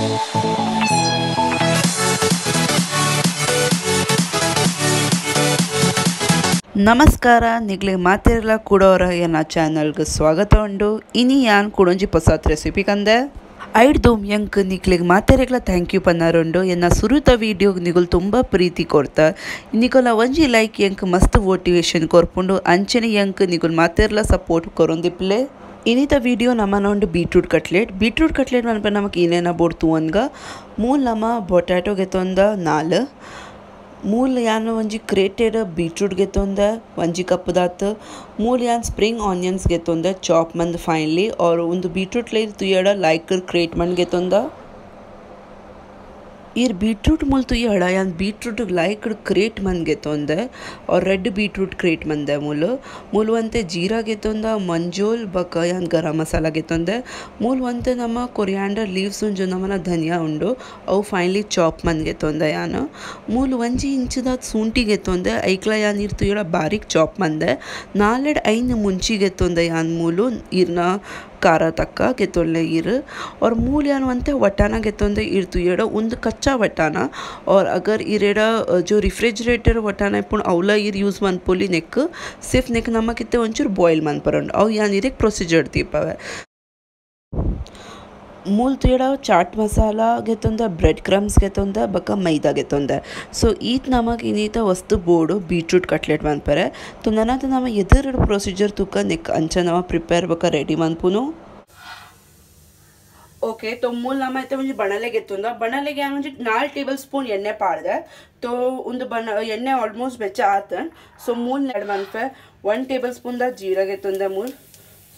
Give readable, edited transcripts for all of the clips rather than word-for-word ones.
ನಮಸ್ಕಾರ ನಿಗ್ಲೆ ಮಾತೆರ್ಲ ಕೂಡೋರ ಎನ್ನ ಚಾನಲ್ಗೆ ಸ್ವಾಗತ ಉಂಡು. ಇನಿ ಯಾನ್ ಕೂಡೊಂಜಿ ಪೊಸಾತ್ ರೆಸಿಪಿ ಕಂದೆ ಐಡ್ದೋಮ್ ಎಂಕ್ ನಿಕ್ಲೆಗ್ ಮಾತೆರೆಗ್ಲ thank you ಪನ್ನಾರುಂಡು. ಎನ್ನ ಸುರುತ ವೀಡಿಯೋಗ್ ನಿಗುಲ್ ತುಂಬ ಪ್ರೀತಿ ಕೊರ್ತ ನಿಕೊಲ ಒಂಜಿ ಲೈಕ್ ಎಂಕ್ ಮಸ್ತ್ ಮೋಟಿವೇಶನ್ ಕೊರ್ಪುಂಡು. ಅಂಚನೆ ಎಂಕ್ ನಿಗುಲ್ ಮಾತೆರ್ಲ ಸಪೋರ್ಟ್ ಕೊರೊಂದಿಪ್ಲೆ. ಇನ್ನಿತ ವೀಡಿಯೋ ನಮ್ಮನೊಂಡು beetroot cutlet. Beetroot cutlet ಮನ್ಪ ನಮಕ್ ಏನೇನ ಬೋಡ್ ತೂವನ್ಗ ಮೂಲ್ ನಮ ಪೊಟ್ಯಾಟೊ ಗೆತೊಂದ ನಾಲ್ ಮೂಲ್ ಯಾನ್ ಒಂಜಿ ಕ್ರೇಟೆಡ್ ಬೀಟ್ರೂಟ್ ಗೆತೊಂದ ಒಂಜಿ ಕಪ್ ದಾತ್ ಮೂಲ್ ಯಾನ್ ಸ್ಪ್ರಿಂಗ್ ಆನಿಯನ್ಸ್ ಗೆತೊಂದ ಚಾಪ್ ಮಂದ್ ಫೈನ್ಲಿ ಆರ್ ಒಂದು ಬೀಟ್ರೂಟ್ ಲೈ ತುಯಡ ಲೈಕ್ ಕ್ರೇಟ್ ಮಂದ್ ಗೆತೊಂದ. ಈರ್ ಬೀಟ್ರೂಟ್ ಮೂಲ್ ತುಯಡ ಯಾನ್ beetroot like crate ಮಂದ್ ಗೆತೊಂದೆ R red beetroot crate ಮಂದೆ ಮೂಲು ಮೂಲು ಒಂತೆ ಜೀರಾ ಗೆತೊಂದ ಮಂಜೋಲ್ ಬಕ ಯಾನ್ ಗರಂ ಮಸಾಲ ಗೆತೊಂದೆ. ಮೂಲು ಒಂತೆ ನಮ್ಮ ಕೊರಿಯಾಂಡರ್ ಲೀವ್ಸ್ ಉಂಜು ನಮ್ಮನ ಧನಿಯಾ ಉಂಡು ಅವು ಫೈನ್ಲಿ ಚಾಪ್ ಮಂದ್ ಗೆತೊಂದೆ. ಯಾನ್ ಮೂಲು ಒಂಜಿ ಇಂಚುದಾತ್ ಸೂಂಟಿ ಗೆತೊಂದೆ ಐಕ್ಲ ಯಾನ್ ಈರ್ ತುಯಡ ಬಾರೀಕ್ ಚಾಪ್ ಮಂದೆ. ನಾಲೆಡ್ ಐನ್ ಮುಂಚಿ ಗೆತೊಂದೆ ಯಾನ್ ಮೂಲು ಈರ್ನ ಖಾರ ತಕ್ಕ ಗೆತೊನ್ಲೆ ಈರ್. और ಮೂಲ್ ಯಾನ್ ಒಂತೆ ವಟಾಣ ಗೆತೊಂದೆ ಈರ್ ತುಯಡ ಒಂದು ಕಚ್ಚಾ ವಟಾಣ और अगर इरेಡ जो रिफ्रिजरेटर वटाಣ ಇಪ್ಪುಂಡು ಅವ್ಲ ಈರ್ ಯೂಸ್ ಮನ್ಪೊಲಿ ನೆಕ್ ಸಿರ್ಫ್ ನೆಕ್ ನಮಕ್ ಇತ್ತೆ ಒಂಚೂರು ಬಾಯ್ಲ್ ಮನ್ಪರುಂಡು ಅವು ಯಾನ್ ಇರೆಗ್ ಪ್ರೊಸೀಜರ್ ದೀಪವೆ. ಮೂಲ್ ತುಯಡ ಚಾಟ್ ಮಸಾಲ ಗೆತೊಂದ ಬ್ರೆಡ್ ಕ್ರಮ್ಸ್ ಗೆತೊಂದ ಬೊಕ ಮೈದಾ ಗೆತೊಂದ. ಸೊ ಈತ್ ನಮಕ್ ಇನ್ನೀತ ವಸ್ತು ಬೋಡು ಬೀಟ್ರೂಟ್ ಕಟ್ಲೆಟ್ ಮನ್ಪರೆ. ತೊ ನನಾತ್ ನಮ ಎದುರು ಪ್ರೊಸೀಜರ್ ತೂಕ ನೆಕ್ ಅಂಚ ನಮ ಪ್ರಿಪೇರ್ ಬೊಕ ರೆಡಿ ಮನ್ಪುನು. ಓಕೆ ತೊ ಮೂಲ್ ನಮ ಇತ್ತೆ ಒಂಜಿ ಬಣಲೆ ಗೆತ್ತೊಂದ. ಬಣಲೆಗೆ ಯಾನ್ ಒಂಜಿ 4 ಟೇಬಲ್ ಸ್ಪೂನ್ ಎಣ್ಣೆ ಪಾಡ್ದೆ. ತೊ ಒಂದು ಬಣ ಎಣ್ಣೆ ಆಲ್ಮೋಸ್ಟ್ ಬೆಚ್ಚ ಆತನ್. ಸೊ ಮೂಲ್ ಆ್ಯಡ್ ಮನ್ಪೆ 1 ಟೇಬಲ್ ಸ್ಪೂನ್ the jeera ಗೆತ್ತೊಂದೆ ಮೂಲ್.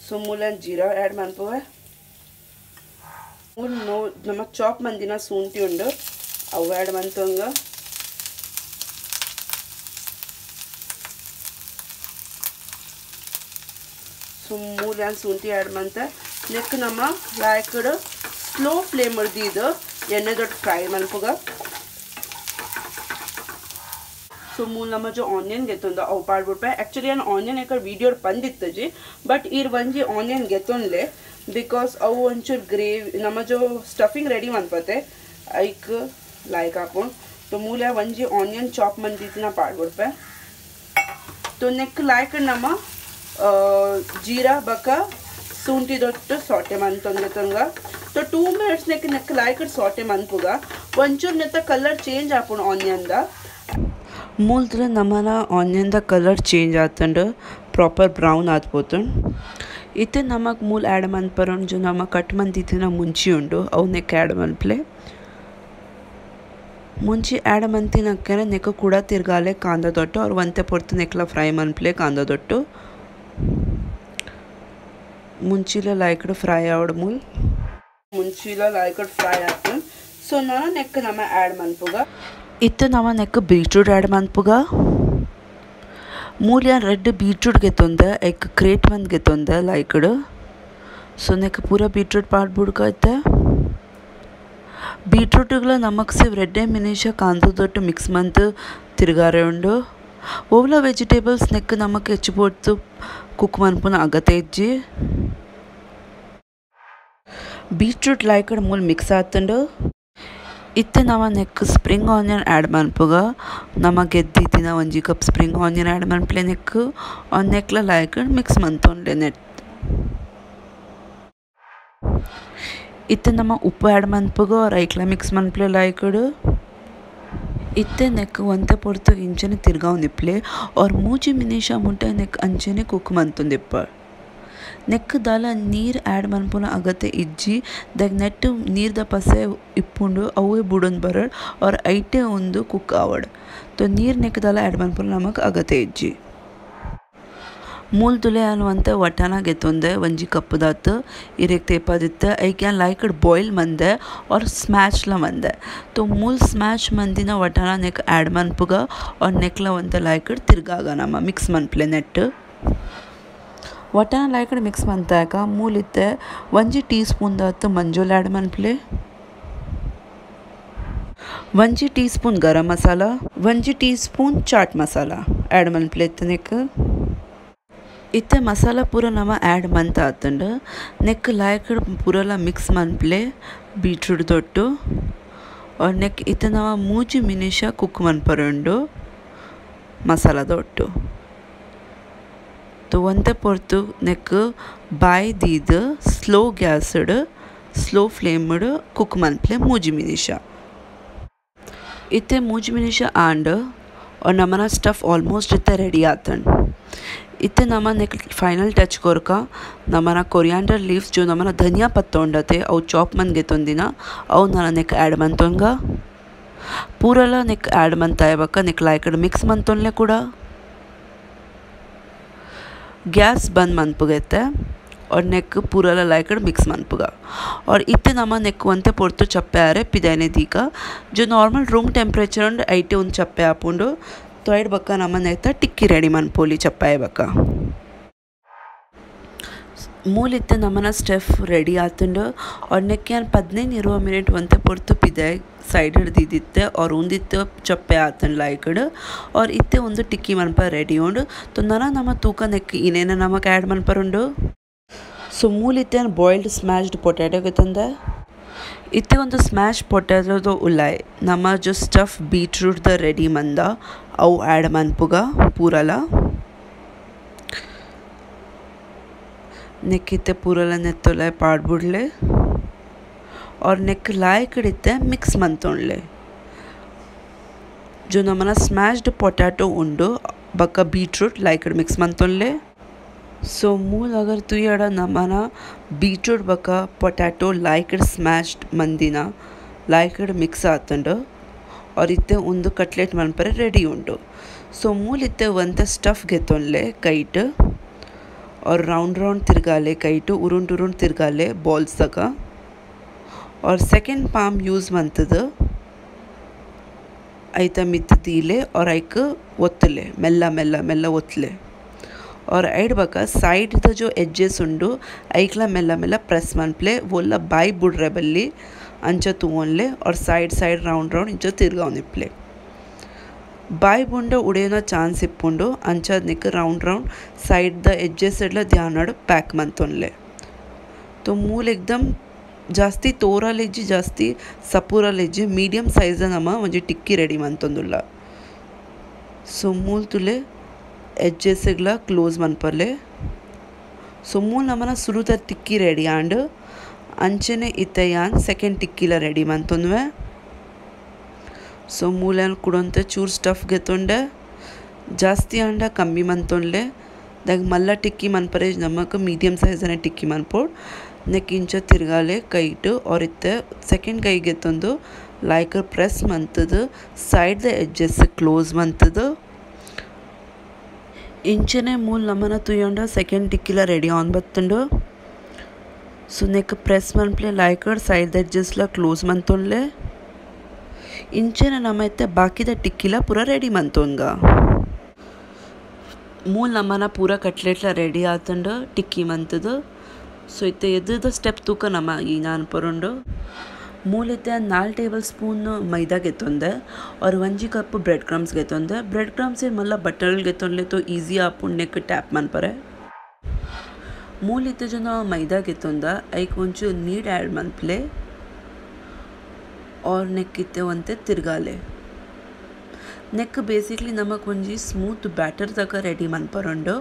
ಸೊ ಮೂಲ್ ಜೀರಾ ಆ್ಯಡ್ ಮನ್ಪುವೆ. ಮೂಲ್ ನೋ ನಮ್ಮ ಚಾಪ್ ಮಂದಿನ ಶುಂಠಿ ಉಂಡು ಅವು ಆ್ಯಡ್ ಮಂತೊಂಗ. ಸೊ ಮೂಲ್ ಯಾನ್ ಶುಂಠಿ ಆ್ಯಡ್ ಮಂತೆ ನೆಕ್ ನಮ್ಮ ಲಾಯ್ಕಡ್ ಸ್ಲೋ ಫ್ಲೇಮ್ ದೀದು ಎಣ್ಣೆ ದೊಡ್ಡ ಫ್ರೈ ಮನ್ಪುಗ. ಸೊ ಮೂಲ್ ನಮ್ಮ ಜೋ ಆನಿಯನ್ ಗೆತ್ತೊಂದ ಅವು ಪಾಡ್ಬಿಡ್ಪೆ. ಆ್ಯಕ್ಚುಲಿ ಯಾನ್ ಆನಿಯನ್ ಯಾಕಂದ್ರೆ ವೀಡಿಯೋ ಬಂದಿತ್ತಜಿ ಬಟ್ ಈರ್ ಒಂಜಿ ಆನಿಯನ್ ಗೆತ್ತೊಂದ್ಲೆ because ಅವು ಒಂಚೂರು ಗ್ರೇವಿ ನಮ್ಮ ಜೋ ಸ್ಟಫಿಂಗ್ ರೆಡಿ ಮನ್ಪತೆ ಐಕ್ ಲೈಕ್ ಹಾಕೊಂಡು. ಸೊ ಮೂಲ ಒಂಜಿ ಆನಿಯನ್ ಚಾಪ್ ಮಂದಿತ್ತಿನ ಪಾಡ್ಬಿಡ್ಪೆ. ಸೊ ನೆಕ್ ಲಾಯ್ಕ್ ನಮ್ಮ ಜೀರಾ ಬಕ ಶುಂಠಿ ದೊಟ್ಟ ಸಾಟೆ ಮಂತೊಂದೆ ತಂಗ. So 2 minutes neck neck like ಸಾಟೆ ಮನ್ಪುಗ. ಒಂಚೂರು ನೆತ್ತ ಕಲರ್ ಚೇಂಜ್ ಆಪುಂಡು ಆನಿಯನ್ದ. ಮೂಲ್ತ್ರ ನಮ್ಮನ ಆನಿಯನ್ದ ಕಲರ್ ಚೇಂಜ್ ಆತಂಡು ಪ್ರಾಪರ್ ಬ್ರೌನ್ ಆತ್ಪೋತಂಡು. ಇತ್ತೆ ನಮಕ್ ಮೂಲ್ ಆ್ಯಡ್ ಮನ್ಪರುಂಡು ನಮ್ಮ ಕಟ್ ಮಂದಿತ್ತಿನ ಮುಂಚಿ ಉಂಡು ಅವು ನೆಕ್ ಆ್ಯಡ್ ಮನ್ಪ್ಲೆ. ಮುಂಚಿ ಆ್ಯಡ್ ಮಂತಿನಕ್ಕನೆ ನೆಕ್ ಕೂಡ ತಿರ್ಗಾಲೆ ಕಾಂದ ದೊಟ್ಟು ಅವ್ರು ಒಂತೆ ಪೊರ್ತು ನೆಕ್ಲ ಫ್ರೈ ಮನ್ಪ್ಲೆ ಕಾಂದ ದೊಟ್ಟು. ಮುಂಚಿಲ ಲಾಯ್ಕಡ್ ಫ್ರೈ ಆವಡ್ ಮೂಲ್ ಮುಂಚಿಲ ಲಾಯ್ಕಡ್ ಫ್ರೈ ಆತಂಡು. ಸೊ ನಾನು ನೆಕ್ ನಮ್ಮ ಆ್ಯಡ್ ಮನ್ಪುಗ. ಇತ್ತೆ ನಮ neck beetroot add ಮನ್ಪುಗ. ಮೂಲ್ ಯಾನ್ ರೆಡ್ ಬೀಟ್ರೂಟ್ ಗೆತ್ತೊಂದೆ ಐಕ್ ಕ್ರೇಟ್ ಮಂದ್ ಗೆತ್ತೊಂದೆ ಲೈಕ್ಡ್. ಸೊ ನೆಕ್ ಪೂರ ಬೀಟ್ರೂಟ್ ಪಾಡ್ಬುಡ್ಕ. ಇತ್ತೆ ಬೀಟ್ರೂಟ್ಗಳ ನಮಕ್ ಸಿವ್ ರೆಡ್ಡೆ ಮಿನಿಷ ಕಾಂದದೊಟ್ಟು ಮಿಕ್ಸ್ ಮಂತ್ ತಿರ್ಗಾರೆ ಉಂಡು. ಓವ್ಲ ವೆಜಿಟೇಬಲ್ಸ್ ನೆಕ್ ನಮಕ್ ಹೆಚ್ಚು ಪೊರ್ತು ಕುಕ್ ಮನ್ಪುನ ಅಗತ್ಯ ಇಜ್ಜಿ. ಬೀಟ್ರೂಟ್ ಲೈಕ್ಡ್ ಮೂಲ್ ಮಿಕ್ಸ್ ಆತಂಡು. ಇತ್ತೆ ನಮ neck spring onion add ಮನ್ಪುಗ. ನಮ ಗೆದ್ದಿತ್ತಿನ ಒಂಜಿ cup spring onion add ಮನ್ಪ್ಲೆ neck ನೆಕ್ಲ like mix ಮಂತೊಂಡೆ net. ಇತ್ತೆ ನಮ್ಮ ಉಪ್ಪು ಆ್ಯಡ್ ಮನ್ಪುಗ ಐಕ್ಲ ಮಿಕ್ಸ್ ಮನ್ಪ್ಲೆ ಲೈಕ್ಡ್. ಇತ್ತೆ ನೆಕ್ ಒಂತೆ ಪೊರ್ತು ಇಂಚನೆ ತಿರ್ಗಾವ್ ನಿಪ್ಲೆ ಆರ್ ಮೂಜಿ ಮಿನಿಷ ಮುಟ್ಟ ನೆಕ್ ಅಂಚನೆ ಕುಕ್ ಮಂತೊಂದಿಪ್ಪ. ನೆಕ್ ದಾಲ ನೀರು ಆ್ಯಡ್ ಮನ್ಪುನ ಅಗತ್ಯ ಇಜ್ಜಿ. ದಾಗ್ ನೆಟ್ ನೀರ್ದ ಪಸೆ ಇಪ್ಪುಂಡು ಅವೇ ಬುಡೊಂದು ಬರಡ್ ಆರ್ ಐಟೆ ಒಂದು ಕುಕ್ ಆವಡ್. ತೊ ನೀರು ನೆಕ್ ದಾಲ ಆ್ಯಡ್ ಮನ್ಪುನ ನಮಕ್ ಅಗತ್ಯ ಇಜ್ಜಿ. ಮೂಲ್ ತುಲೆ ಯಾನ್ ಒಂತೆ ವಟಾಣ ಗೆತ್ತೊಂದೆ ಒಂಜಿ ಕಪ್ಪುದಾತ್ ಇರೆಗ್ ತೇಪಾದಿತ್ತೆ. ಐಕ್ ಯಾನ್ ಲೈಕ್ಡ್ ಬಾಯ್ಲ್ ಮಂದೆ ಆರ್ ಸ್ಮ್ಯಾಶ್ಲ ಮಂದೆ. ತೊ ಮೂಲ್ ಸ್ಮ್ಯಾಶ್ ಮಂದಿನ ವಟಾಣ ನೆಕ್ ಆ್ಯಡ್ ಮನ್ಪುಗ ಆರ್ ನೆಕ್ಲ ಒಂತೆ ಲೈಕ್ಡ್ ತಿರ್ಗಾಗ ನಮ ಮಿಕ್ಸ್ ಮನ್ಪ್ಲೆ ನೆಟ್. ವಟಾಣ ಲೈಕ್ಡ್ ಮಿಕ್ಸ್ ಮಂತಾಗ ಮೂಲ್ ಇತ್ತೆ ಒಂಜಿ ಟೀ ಸ್ಪೂನ್ ದಾತ್ ಮಂಜೋಲ್ ಆ್ಯಡ್ ಮನ್ಪ್ಲೆ, ಒಂಜಿ ಟೀ ಸ್ಪೂನ್ ಗರಂ ಮಸಾಲ, ಒಂಜಿ tea spoon chaat masala add ಮನ್ಪ್ಲೆ ಇತ್ತೆ ನೆಕ್. ಇತ್ತೆ ಮಸಾಲ ಪೂರ ನಮ ಆ್ಯಡ್ ಮಂತಾತುಂಡು ನೆಕ್ ಲಾಯ್ಕ್ ಪೂರಲ ಮಿಕ್ಸ್ ಮನ್ಪಲೆ ಬೀಟ್ರೂಟ್ ದೊಟ್ಟು ಆರ್ ನೆಕ್ ಇತ್ತೆ ನಮ 3 ನಿಮಿಷ ಕುಕ್ ಮನ್ಪರುಂಡು ಮಸಾಲ ದೊಟ್ಟು ತೋ ಒಂತೆ ಪೊರ್ತು ನೆಕ್ ಬಾಯ್ ದೀದ್ ಸ್ಲೋ ಗ್ಯಾಸ್ಡ್ ಸ್ಲೋ ಫ್ಲೇಮ್ಡ್ ಕುಕ್ ಮನ್ಪಲೆ 3 ನಿಮಿಷ ಇತ್ತೆ 3 ನಿಮಿಷ ಆಂಡ್ ಆರ್ ನಮನ ಸ್ಟಫ್ ಆಲ್ಮೋಸ್ಟ್ ಇತ್ತೆ ರೆಡಿ ಆತಂಡ್ ಇತ್ತೆ ನಮ ನೆಕ್ ಫೈನಲ್ ಟಚ್ ಕೊರ್ಕ ನಮನ ಕೊರಿಯಾಂಡರ್ ಲೀವ್ಸ್ जो ನಮನ ಧನಿಯಾ ಪತ್ತ ಉಂಡತೆ ಅವು ಚಾಪ್ ಮನ್ಗೆ ತೊಂದಿನ ಅವು ನನ ನೆಕ್ ಆ್ಯಡ್ ಮಂತೊಂಗ ಪೂರಲ ನೆಕ್ ಆ್ಯಡ್ ಮಂತಾಯ ಬಕ್ಕ ನೆಕ್ ಲಾಯ್ಕಡ್ ಮಿಕ್ಸ್ ಮಂತೊನ್ಲೆ ಕೂಡ ಗ್ಯಾಸ್ ಬಂದ್ ಮನ್ಪುಗೈತೆ और ನೆಕ್ ಪೂರಲ ಲಾಯ್ಕಡ್ ಮಿಕ್ಸ್ ಮನ್ಪುಗ और ಇತ್ತೆ ನಮ ನೆಕ್ ಒಂತೆ ಪೊರ್ತು ಚಪ್ಪೆ ಆರೆ ಪಿದಾನೆ ದೀಕ जो ನಾರ್ಮಲ್ ರೂಮ್ ಟೆಂಪ್ರೇಚರ್ ಉಂಡು ಐಟೆ ಒಂದು ಚಪ್ಪೆ ಆಪುಂಡು ತೊಯ್ಡ್ ಬಕ್ಕ ನಮ ನೆತ್ತ ಟಿಕ್ಕಿ ರೆಡಿ ಮನ್ಪೋಲಿ ಚಪ್ಪಾಯ ಬಕ್ಕ ಮೂಲಿತ್ತೆ ನಮನ ಸ್ಟೆಫ್ ರೆಡಿ ಆತುಂಡು और ನೆಕ್ ಯಾನ್ 15-20 ಮಿನಿಟ್ ಒಂತೆ ಪೊರ್ತು ಪಿದಾಯ್ ಸೈಡ್ ಹಿಡ್ದಿದ್ದಿತ್ತೆ और ಉಂದಿತ್ತೆ ಚಪ್ಪೆ ಆತಂಡ್ ಲಾಯ್ಕಡ್ और ಇತ್ತೆ ಒಂದು ಟಿಕ್ಕಿ ಮನ್ಪ ರೆಡಿ ಉಂಡು ತೊ ನನ ನಮ ತೂಕ ನೆಕ್ ಏನೇನ ನಮಕ್ ಆ್ಯಡ್ ಮನ್ಪರುಂಡು ಸೊ ಮೂಲಿತ್ತೆ ಬಾಯ್ಲ್ಡ್ ಸ್ಮ್ಯಾಶ್ಡ್ ಪೊಟ್ಯಾಟೊ ಗೆತ್ತಂದೆ ಇತ್ತೆ ಒಂದು ಸ್ಮ್ಯಾಶ್ ಪೊಟ್ಯಾಟೊದ ಉಲ್ಲಾಯ್ ನಮ जो ಸ್ಟಫ್ ಬೀಟ್ರೂಟ್ the ready ಮಂದ ಅವು ಆ್ಯಡ್ ಮನ್ಪುಗ ಪೂರಲ ನೆಕ್ ಇತ್ತೆ ಪೂರಲ ನೆತ್ತೊಲೆ ಪಾಡ್ಬುಡ್ಲೆ और ನೆಕ್ ಲಾಯ್ಕಡಿತ್ತೆ ಮಿಕ್ಸ್ ಮಂತೊಂಡ್ಲೆ जो ನಮನ ಸ್ಮ್ಯಾಶ್ಡ್ ಪೊಟ್ಯಾಟೊ ಉಂಡು ಬಕ್ಕ ಬೀಟ್ರೂಟ್ ಲಾಯ್ಕಡ್ ಮಿಕ್ಸ್ ಮಂತೊಂಡ್ಲೆ ಸೊ ಮೂಲ ಅಗರ್ ತುಯಡ ನಮನ ಬೀಟ್ರೂಟ್ ಬಕ್ಕ ಪೊಟ್ಯಾಟೊ ಲಾಯ್ಕಡ್ ಸ್ಮ್ಯಾಶ್ಡ್ ಮಂದಿನ ಲಾಯ್ಕಡ್ ಮಿಕ್ಸ್ ಆತಂಡು और ಇತ್ತೆ ಒಂದು ಕಟ್ಲೆಟ್ ಮನ್ಪರೆ ರೆಡಿ ಉಂಡು ಸೊ ಮೂಲ ಇತ್ತೆ ಒಂತೆ ಸ್ಟಫ್ ಗೆತ್ತೊನ್ಲೆ ಕೈಟ್ और ರೌಂಡ್ ರೌಂಡ್ ತಿರ್ಗಾಲೆ ಕೈಟ್ ಉರುಂಟ್ ಉರುಂಟ್ ತಿರ್ಗಾಲೆ ಬಾಲ್ಸ್ ತಕ और ಸೆಕೆಂಡ್ ಪಾಮ್ ಯೂಸ್ ಮಂತದ ಐತ ಮಿತ್ತು ದೀಲೆ और ಐಕ್ ಒತ್ತಲೆ ಮೆಲ್ಲ ಮೆಲ್ಲ ಮೆಲ್ಲ ಒತ್ತಲೆ और ಐಡ್ ಬಕ ಸೈಡ್ the जो ಎಡ್ಜಸ್ ಉಂಡು ಐಕ್ಲ ಮೆಲ್ಲ ಮೆಲ್ಲ ಪ್ರೆಸ್ ಮನ್ಪ್ಲೆ ಒಲ್ಲ ಬಾಯ್ ಬುಡ್ರೆ ಬಲ್ಲಿ ಅಂಚ ತೂವೊನ್ಲೆ और ಸೈಡ್ ಸೈಡ್ ರೌಂಡ್ ರೌಂಡ್ ಇಂಚ ತಿರ್ಗಾವನಿಪ್ಲೆ ಬಾಯ್ ಬುಂಡ ಉಡೇನ ಚಾನ್ಸ್ ಇಪ್ಪುಂಡು ಅಂಚ Nick round round side the edges ಎಡ್ಲ ಧ್ಯಾನಡ್ ಪ್ಯಾಕ್ ಮಂತೊನ್ಲೆ ತೋ ಮೂಲ ಎಕ್ದಮ್ ಜಾಸ್ತಿ ತೋರಲೆಜ್ಜಿ ಜಾಸ್ತಿ ಸಪೂರಲೆಜ್ಜಿ ಮೀಡಿಯಮ್ ಸೈಜ್ ನಮ ಒಂಜಿ ಟಿಕ್ಕಿ ರೆಡಿ ಮಂತೊಂದುಲ್ಲ ಸೊ ಮೂಲ್ ತುಲೆ ಎಡ್ಜಸ್ಗ್ಲ ಕ್ಲೋಸ್ ಮನ್ಪರ್ಲೆ ಸೊ ಮೂಲ್ ನಮನ ಸುರುತ ಟಿಕ್ಕಿ ರೆಡಿ ಆಂಡ್ ಅಂಚನೆ ಇತ್ತೆ ಯಾನ್ ಸೆಕೆಂಡ್ ಟಿಕ್ಕಿಲ ರೆಡಿ ಮಂತೊಂದುವೆ ಸೊ ಮೂಲ್ಯಾನ್ ಕುಡೊಂತೆ ಚೂರು ಸ್ಟಫ್ ಗೆತ್ತೊಂಡೆ ಜಾಸ್ತಿ ಆಂಡ ಕಮ್ಮಿ ಮಂತೊನ್ಲೆ ದಾಗ್ ಮಲ್ಲ ಟಿಕ್ಕಿ ಮನ್ಪರೆ ನಮಕ್ ಮೀಡಿಯಮ್ ಸೈಜ್ ಟಿಕ್ಕಿ ಮನ್ಪೋಡ್ ನೆಕ್ ಇಂಚ ತಿರ್ಗಾಲೆ ಕೈಟ್ और ಇತ್ತೆ ಸೆಕೆಂಡ್ ಕೈ ಗೆತ್ತೊಂದು ಲೈಕ್ ಪ್ರೆಸ್ ಮಂತದ ಸೈಡ್ the edges close ಮಂತದ ಇಂಚನೆ ಮೂಲ್ ನಮನ ತುಯೊಂಡ ಸೆಕೆಂಡ್ ಟಿಕ್ಕಿಲ ರೆಡಿ ಆನ್ ಬತ್ತುಂಡು ಸೊ ನೆಕ್ ಪ್ರೆಸ್ ಮನ್ಪ್ಲೆ ಲೈಕರ್ ಸೈಡ್ the ಎಡ್ಜಸ್ಲ ಕ್ಲೋಸ್ ಮಂತೊನ್ಲೆ ಇಂಚನೆ ನಮ ಇತ್ತೆ ಬಾಕಿದ ಟಿಕ್ಕಿಲ ಪೂರ ರೆಡಿ ಮಂತೊಂಗ ಮೂಲ್ ನಮನ ಪೂರ ಕಟ್ಲೆಟ್ಲ ರೆಡಿ ಆತಂಡು ಟಿಕ್ಕಿ ಮಂತದ ಸೊ ಇತ್ತೆ ಎದ್ದ ಸ್ಟೆಪ್ ತೂಕ ನಮ ಈ ನಾನು ಪರುಂಡು ಮೂಲಿತ್ತೆ 4 ಟೇಬಲ್ ಸ್ಪೂನ್ ಮೈದಾ ಗೆತ್ತೊಂದೆ और 1 ಕಪ್ ಬ್ರೆಡ್ ಕ್ರಮ್ಸ್ ಗೆತ್ತೊಂದೆ ಬ್ರೆಡ್ ಕ್ರಮ್ಸ್ ಮಲ್ಲ ಬಟರ್ ಗೆತ್ತೊಂಡ್ಲೆ ತೋ ಈಸಿ ಆಪುಂಡು ನೆಕ್ ಟ್ಯಾಪ್ ಮನ್ಪರೆ ಮೂಲಿತ್ತೆ ಜನ ಮೈದಾ ಗೆತ್ತೊಂದ ಐಕ್ ಒಂಚೂರು ನೀರು ಆ್ಯಡ್ ಮನ್ಪ್ಲೆ और ನೆಕ್ ಇತ್ತೆ ಒಂತೆ ತಿರ್ಗಾಲೆ ನೆಕ್ ಬೇಸಿಕ್ಲಿ ನಮಕ್ ಒಂಜಿ ಸ್ಮೂತ್ ಬ್ಯಾಟರ್ ತಕ ರೆಡಿ ಮನ್ಪರುಂಡು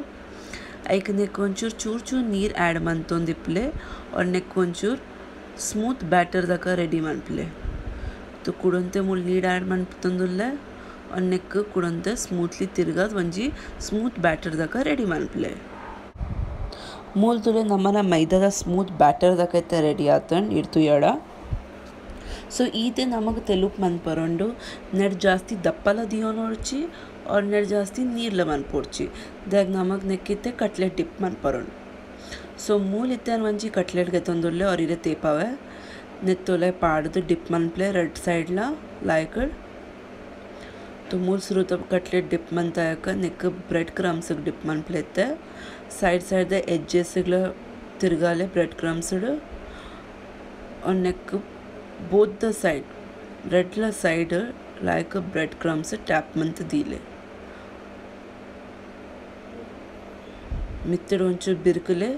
ಐಕ್ ನೆಕ್ ಒಂಚೂರು ಚೂರು ಚೂರು ನೀರು ಆ್ಯಡ್ ಮಂತೊಂದಿಪ್ಲೆ और ನೆಕ್ ಒಂಚೂರು ಸ್ಮೂತ್ ಬ್ಯಾಟರ್ ತಕ ರೆಡಿ ಮನ್ಪ್ಲೆ ತೋ ಕುಡೊಂತೆ ಮೂಲು ನೀರು ಆ್ಯಡ್ ಮನ್ಪೊಂದುಲ್ಲೆ और ನೆಕ್ ಕುಡೊಂತೆ ಸ್ಮೂತ್ಲಿ ತಿರ್ಗಾದ್ ಒಂಜಿ ಸ್ಮೂತ್ ಬ್ಯಾಟರ್ ತಕ ರೆಡಿ ಮನ್ಪ್ಲೆ ಮೂಲು ತುಲೆ ನಮ್ಮನ ಮೈದಾದ ಸ್ಮೂತ್ ಬ್ಯಾಟರ್ ತಕ ಇತ್ತೆ ರೆಡಿ ಆತಂಡ್ ಇಡ್ತುಯಡ ಸೊ ಈತೆ ನಮಗೆ ತೆಲುಪು ಮನ್ಪರುಂಡು ನೆಟ್ ಜಾಸ್ತಿ ದಪ್ಪಲ ದಿಯೋನೊಡ್ಚಿ और ನೆಟ್ ಜಾಸ್ತಿ ನೀರ್ಲ ಮನ್ಪೊಡ್ಚಿ ದಾಗ್ ನಮಗ್ ನೆಕ್ಕಿತ್ತೆ ಕಟ್ಲೆಟ್ ಡಿಪ್ ಮನ್ಪರುಂಡು ಸೊ ಮೂಲ್ ಇತ್ತೆ ಒಂಜಿ ಕಟ್ಲೆಟ್ ಗೆತ್ತೊಂದುಲ್ಲೆ और ಇರೆ ತೇಪಾವೆ ನೆತ್ತೊಲೆ ಪಾಡ್ದು ಡಿಪ್ ಮನ್ಪ್ಲೆ ರೆಡ್ ಸೈಡ್ಲ ಲಾಯ್ಕಡ್ ತೋ ಮೂಲ್ ಸುರುತ ಕಟ್ಲೆಟ್ ಡಿಪ್ ಮಂತಾಯಕ ನೆಕ್ ಬ್ರೆಡ್ ಕ್ರಮ್ಸ್ಗೆ ಡಿಪ್ ಮನ್ಪ್ಲೆ ಇತ್ತೆ ಸೈಡ್ ಸೈಡ್ ದ ಎಡ್ಜಸ್ಗ್ಲ ತಿರ್ಗಾಲೆ ಬ್ರೆಡ್ ಕ್ರಮ್ಸ್ಡ್ और neck both the side red side like bread crumbs tap ಮಂತ್ ದೀಲೆ. ಮಿತ್ತಡು ಒಂಚೂರು ಬಿರ್ಕಲೆ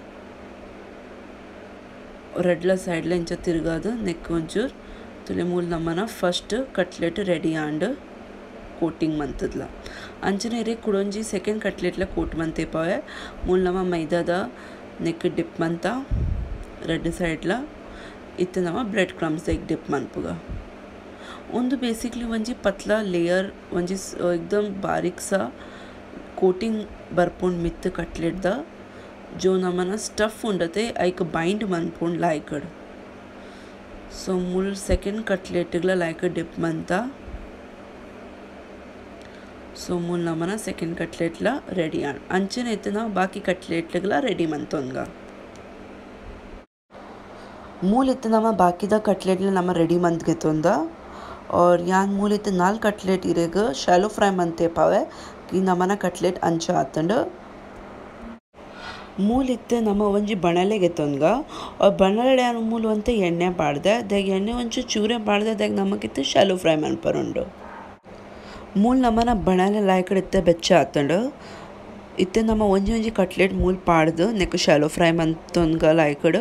ರೆಡ್ಲ ಸೈಡ್ಲ ಇಂಚ ತಿರುಗಾದು ನೆಕ್ ಒಂಚೂರು ತುಲೆ ಮೂಲ ನಮ್ಮನ first cutlet ready and coating ಮಂತದ್ಲ. ಅಂಚನೆ ಇರೆ ಕುಡೊಂಜಿ ಸೆಕೆಂಡ್ ಕಟ್ಲೆಟ್ಲ ಕೋಟ್ ಮಂತೇಪಾವೆ. ಮೂಲ ನಮ್ಮ ಮೈದಾದ ನೆಕ್ ಡಿಪ್ ಮಂತ ರೆಡ್ ಸೈಡ್ಲ ಇತ್ತೆ ನಮ್ಮ bread crumbs drip ಮನ್ಪುಗ. ಒಂದು ಬೇಸಿಕ್ಲಿ ಒಂಜಿ ಪತ್ಲ ಲೇಯರ್ ಒಂಜಿ ಎಕ್ದಮ್ ಬಾರೀಕ್ ಸಾ ಕೋಟಿಂಗ್ ಬರ್ಪುಂಡು ಮಿತ್ತು ಕಟ್ಲೆಟ್ದ ಜೋ ನಮನ ಸ್ಟಫ್ ಉಂಡತೆ ಐಕ್ ಬೈಂಡ್ ಮನ್ಪುಂಡು ಲಾಯ್ಕಡ್. ಸೊ ಮೂಲ ಸೆಕೆಂಡ್ ಕಟ್ಲೆಟ್ಗ್ಲ ಲಾಯ್ಕ್ ಡಿಪ್ ಮಂತ. ಸೊ ಮೂಲ ನಮನ ಸೆಕೆಂಡ್ ಕಟ್ಲೆಟ್ಲ ರೆಡಿ ಆಂಡ್. ಅಂಚನೆ ಇತ್ತೆ ನಾವು ಬಾಕಿ ಕಟ್ಲೆಟ್ಗ್ಲ ರೆಡಿ ಮಂತೊನ್ಗ. ಮೂಲ ಇತ್ತೆ ನಮ್ಮ ಬಾಕಿದ ಕಟ್ಲೆಟ್ಲ ನಮ್ಮ ರೆಡಿ ಮಂತ್ಗೆತ್ತೊಂದ. और यान मूल इत्ते 4 ಕಟ್ಲೆಟ್ ಇರೆಗ್ ಶಾಲೋ ಫ್ರೈ ಮಂತೇಪಾವೆ ಈ ನಮನ ಕಟ್ಲೆಟ್ ಅಂಚ ಆತಂಡು. ಮೂಲ ಇತ್ತೆ ನಮ್ಮ ಒಂಜಿ ಬಣಲೆ ಗೆತ್ತೊನ್ಗ. ಬಣಲೆ ಯಾನ್ ಮೂಲ ಒಂತೆ ಎಣ್ಣೆ ಪಾಡ್ದೆ ದಾಗ್ ಎಣ್ಣೆ ಒಂಚೂರು ಚೂರೆ ಪಾಡ್ದೆ ದಾಗ್ ನಮಕಿತ್ತೆ ಶಾಲೋ ಫ್ರೈ ಮನ್ಪರುಂಡು. ಮೂಲ ನಮನ ಬಣಲೆ ಲಾಯ್ಕಡ್ ಇತ್ತೆ ಬೆಚ್ಚ ಆತಂಡು. ಇತ್ತೆ ನಮ್ಮ ಒಂಜಿ ಒಂಜಿ ಕಟ್ಲೆಟ್ ಮೂಲ ಪಾಡ್ದು neck shallow fry ಮಂತೊನ್ಗ ಲಾಯ್ಕಡ್.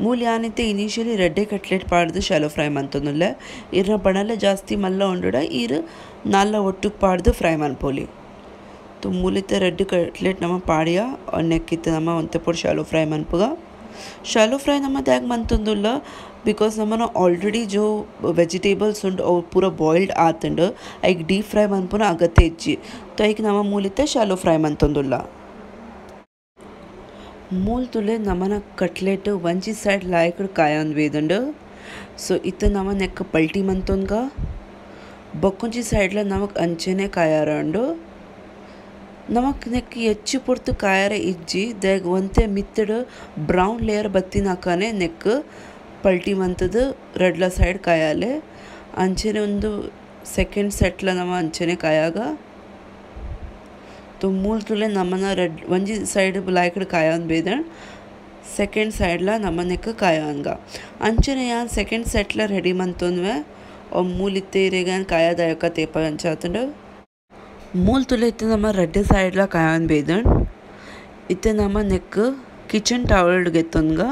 ಮೂಲ ಯಾನಿತ್ತೆ ಇನಿಷಿಯಲಿ ರೆಡ್ಡೆ ಕಟ್ಲೆಟ್ ಪಾಡ್ದು ಶಾಲೋ ಫ್ರೈ ಮಂತೊನುಲ್ಲೆ. ಇರ್ನ ಬಣಲೆ ಜಾಸ್ತಿ ಮಲ್ಲ ಉಂಡುಡ ಇರ್ ನಾಲ್ಲ ಒಟ್ಟುಗೆ ಪಾಡ್ದು ಫ್ರೈ ಮನ್ಪೊಲಿ. ತೋ ಮೂಲಿತ್ತೆ ರೆಡ್ ಕಟ್ಲೆಟ್ ನಮ್ಮ ಪಾಡಿಯ ನೆಕ್ಕಿತ್ತೆ ನಮ್ಮ ಒಂತೆ ಪೊಡ್ ಶಾಲೋ ಫ್ರೈ ಮನ್ಪುಗ. ಶಾಲೋ ಫ್ರೈ ನಮ್ಮ ದಾಗ್ ಮಂತೊಂದುಲ್ಲ because ನಮ್ಮನ ಆಲ್ರೆಡಿ ಜೋ ವೆಜಿಟೇಬಲ್ಸ್ ಉಂಡು ಅವು ಪೂರ ಬಾಯ್ಲ್ಡ್ ಆತಂಡು ಐಕ್ ಡೀಪ್ ಫ್ರೈ ಮನ್ಪುನ ಅಗತ್ಯ ಇಜ್ಜಿ. ತೋ ಐಕ್ ನಮ್ಮ ಮೂಲಿತ್ತೆ ಶಾಲೋ ಫ್ರೈ ಮಂತೊಂದುಲ್ಲ. ಮೂಲ ತುಲೆ ನಮ್ಮನ ಕಟ್ಲೆಟ್ ಒಂಜಿ ಸೈಡ್ ಲಾಯ್ಕಡ್ ಕಾಯೊಂದು ಬೇದಂಡು. ಸೊ ಇತ್ತೆ ನಮ್ಮ ನೆಕ್ ಪಲ್ಟಿ ಮಂತೊನ್ಗ. ಬೊಕ್ಕೊಂಜಿ ಸೈಡ್ಲ ನಮಕ್ ಅಂಚೆನೆ ಕಾಯಾರ ಉಂಡು. ನಮಕ್ ನೆಕ್ ಹೆಚ್ಚು ಪೊರ್ತು ಕಾಯಾರ ಇಜ್ಜಿ ದಾಗ್ ಒಂತೆ ಮಿತ್ತಡು ಬ್ರೌನ್ ಲೇಯರ್ ಬತ್ತಿನಾಕನೆ ನೆಕ್ ಪಲ್ಟಿ ಮಂತದ್ದು ರೆಡ್ಲ ಸೈಡ್ ಕಾಯಾಲೆ. ಅಂಚೆನೆ ಒಂದು ಸೆಕೆಂಡ್ ಸೆಟ್ಲ ನಮ್ಮ ಅಂಚೆನೆ ಕಾಯಾಗ. ತೋ ಮೂಲ ತುಲೆ ನಮ್ಮನ ರೆಡ್ ಒಂಜಿ ಸೈಡ್ ಲಾಯ್ಕಡ್ ಕಾಯೋನ್ ಬೇದಣ್ ಸೆಕೆಂಡ್ ಸೈಡ್ಲ ನಮ್ಮ ನೆಕ್ ಕಾಯೋನ್ಗ. ಅಂಚೆನೆ ಯಾನ್ ಸೆಕೆಂಡ್ ಸೆಟ್ಲ ರೆಡಿ ಮಂತೊನ್ವೆ. ಮೂಲಿತ್ತೆ ಇರೆಗಾನ್ ಕಾಯಾದಾಯಕ ತೇಪ ಅಂಚ ಆತಂಡು. ಮೂಲ ತುಲೆ ಇತ್ತೆ ನಮ್ಮ ರೆಡ್ ಸೈಡ್ಲ ಕಾಯೋನ್ ಬೇದಣ್. ಇತ್ತೆ ನಮ್ಮ neck kitchen towel ಗೆತ್ತೊನ್ಗ.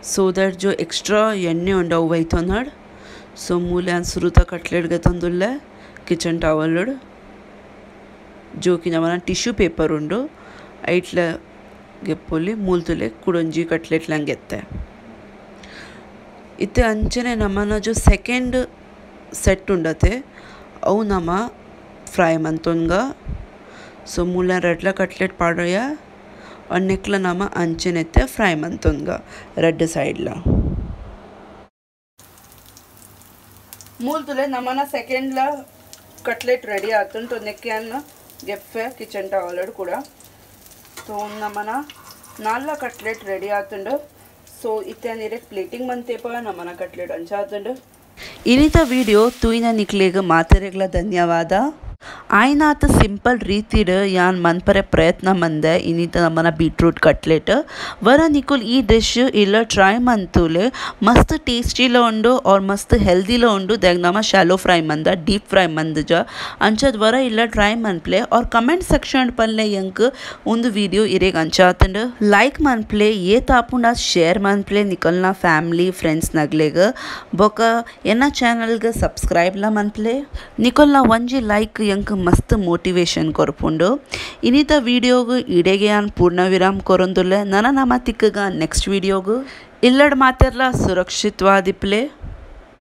So that जो एक्स्ट्रा ಎಣ್ಣೆ ಉಂಡು ಅವು ಒಯ್ತೊನ್ನಡ್. ಸೊ ಮೂಲ ಯಾನ್ ಸುರುತ ಕಟ್ಲೆಟ್ ಗೆತ್ತೊಂದುಲ್ಲೆ ಕಿಚನ್ ಟವಲ್ ಜೋ ಕಿ ನಮನ ಟಿಶ್ಯೂ ಪೇಪರ್ ಉಂಡು ಐಟ್ಲ ಗೆಪ್ಪೊಲಿ ಮೂಲ ತುಲೆ ಕುಡೊಂಜಿ ಕಟ್ಲೆಟ್ ಗೆತ್ತೆ. ಇತ್ತೆ ಅಂಚನೆ ನಮನ ಜೋ ಸೆಕೆಂಡ್ ಸೆಟ್ ಉಂಡತೆ ಅವು ನಮ ಫ್ರೈ ಮಂತೊನ್ಗ. ಸೊ ಮೂಲ ರೆಡ್ಲ ಕಟ್ಲೆಟ್ ಪಾಡೋಯ ನೆಕ್ಲ ನಮ ಅಂಚೆನೆತ್ತೆ ಫ್ರೈ ಮಂತೊನ್ಗ ರೆಡ್ ಸೈಡ್ಲ. ಮೂಲ ತುಲೆ ನಮನ ಸೆಕೆಂಡ್ಲ ಕಟ್ಲೆಟ್ ರೆಡಿ ಆತುಂಡು. ನೆಕ್ಕೆಯನ್ನು ಗೆಪ್ಪೆ ಕಿಚನ್ ಟವಲ್ ಕೂಡ. ಸೊ ನಮನ 4 ಕಟ್ಲೆಟ್ ರೆಡಿ ಆತುಂಡು. ಸೊ ಇತ್ತೆ ನೀರೆ ಪ್ಲೇಟಿಂಗ್ ಮಂತೇಪ ನಮನ ಕಟ್ಲೆಟ್ ಅಂಚ ಆತುಂಡು. ಇನ್ನಿತ ವಿಡಿಯೋ ತೂಯಿನ ನಿಕ್ಲೆಗ್ ಮಾತೆರೆಗ್ಲ ಧನ್ಯವಾದ. ಆಯ್ನಾತ ಸಿಂಪಲ್ ರೀತಿಡ್ ಯಾನ್ ಮನ್ಪರೆ ಪ್ರಯತ್ನ ಮಂದೆ ಇನ್ನಿತ ನಮ್ಮನ ಬೀಟ್ರೂಟ್ ಕಟ್ಲೆಟ್. ವರ ನಿಕುಲ್ ಈ ಡಿಶ್ ಇಲ್ಲ ಟ್ರೈ ಮಂತುಲೆ ಮಸ್ತ್ ಟೇಸ್ಟಿಲ ಉಂಡು ಆರ್ ಮಸ್ತ್ ಹೆಲ್ದಿಲ ಉಂಡು. ದಾಗ್ ನಮ ಶಾಲೋ ಫ್ರೈ ಮಂದ ಡೀಪ್ ಫ್ರೈ ಮಂದಜ ಅಂಚದ್ ವರ ಇಲ್ಲ ಟ್ರೈ ಮನ್ಪ್ಲೆ R comment section ಪನ್ಲೆ ಎಂಕ್ ಒಂದು ವಿಡಿಯೋ ಇರೆಗ್ ಅಂಚಾತಂಡು. ಲೈಕ್ ಮನ್ಪ್ಲೆ ಏತಾಪುಂಡ ಶೇರ್ ಮನ್ಪ್ಲೆ ನಿಕಲ್ನ ಫ್ಯಾಮಿಲಿ ಫ್ರೆಂಡ್ಸ್ ನಗ್ಲೆಗ್. ಬೊಕ ಎನ್ನ ಚಾನಲ್ಗೆ ಸಬ್ಸ್ಕ್ರೈಬ್ಲ ಮನ್ಪ್ಲೆ. ನಿಕಲ್ನ ಒಂಜಿ ಲೈಕ್ ಎಂಕ್ ಮಸ್ತ್ ಮೋಟಿವೇಶನ್ ಕೊರ್ಪುಂಡು. ಇನ್ನಿತ ವಿಡಿಯೋಗು ಇಡೆಗೆ ಯಾನ್ ಪೂರ್ಣ ವಿರಾಮ ಕೊರೊಂದುಲ್ಲೆ. ನನ ನಮ ತಿಕ್ಕಗ ನೆಕ್ಸ್ಟ್ ವಿಡಿಯೋಗು. ಇಲ್ಲಡ್ ಮಾತೆರ್ಲ ಸುರಕ್ಷಿತವಾದಿಪ್ಲೆ.